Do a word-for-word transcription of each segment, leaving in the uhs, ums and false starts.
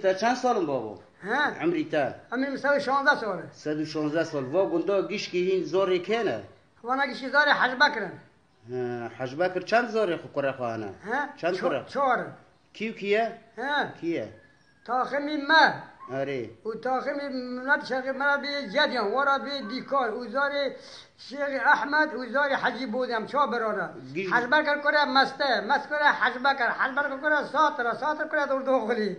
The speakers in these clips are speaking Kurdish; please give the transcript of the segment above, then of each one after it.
Te çend sal in babo? He? Emrî te? Emrî min sed û şonzeh sal e. Sed û şonzeh sal. Va gunda gişkî hîn zorê kê ne? Vana gişkî zorê Hecbekir in. He, Hecbekir çend zorê xwe kurê xwe hene? He? Çend Ço-, kurê? Çar in. Kî û kî ye? He? Kî ye? Taximî me. Erê. Û taximî milet şerqê me re bê Cedyan, wara bê Dîkar, û zarê Şêxê Ehmed, û zarê Hecî Bodem, çar birane. Giş- Hecbekir kurê Meste, Mest kurê Hecbekir, Hecbekir kurê Satir, Satir kurê Dordoxulî.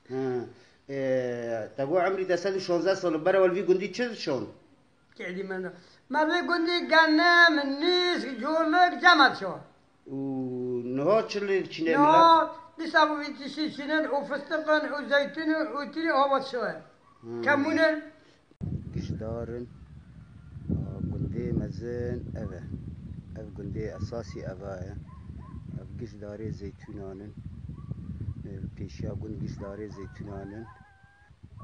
Hı. E, te got emrî te sed û şonzeh sal, berewel vî gundî çi dişon? Kêdî me ne. Me vê gundî genim, nîsk, colik, cem dişon. Û niha çi lê diçîne milet? Niha dîsa bu vî tiştî çînin û fistiqin û zeytûnin û tîrî ava dişoye. Hmm. Kemûnin. Giştdarin, a, gundê mezin ev e. Ev gundê esasî eva ye. Ev giştdarê zeytûnan in. Ev pêşiya gund giştdarê zeytûnan in.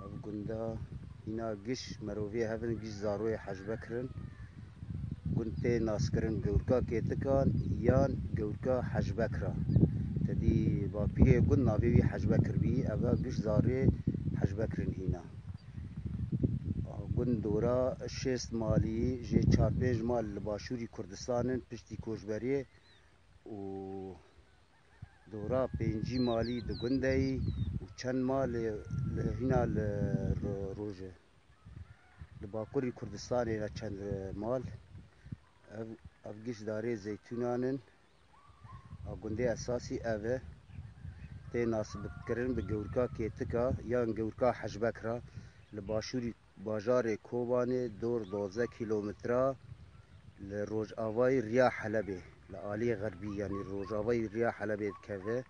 Ev gunda hîna giş merovê hev in, giş zaroyê Hecbekir in. Gund tê naskirin Gewrika Kêtikan yan Gewrika Hecbekira. Tedî bapîrê gund navê wî Hecbekir bî. Eva giş zarê Hecbekir in hîna. Gund dora şêst malî, jê çar pênc mal li başûrî Kurdistan in, piştî koçberiyê û dora pêncî malî di gundeyî û çend mal li, li hîna li ro-, rojê. Li bakurî Kurdistanê ve çend mal. Ev, ev giş darê zeytûnan in. A gundê esasî ev e. Tê nasibkirin bi gewrika Kêtika yan gewrika Hecbekira. Li başûrî bajarê Kobanê dor duwazdeh kîlometre li rojavayî Riya Helebê, li aliyê xerbî, yanî rojavayî Riya Helebê dikeve.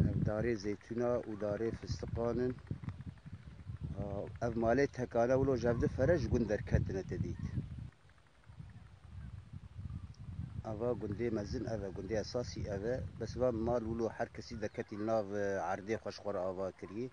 Ev darê zeytûna û darê fistiqan in. A, ev malê tekane wilo ji hev du fere ji gund derketine te dît. Ava gundê mezin ev e, gundê esasî ev e. Bes van mal wilo her kesî derketî li nav, e, erdê xwe ji xwe re ava kirî.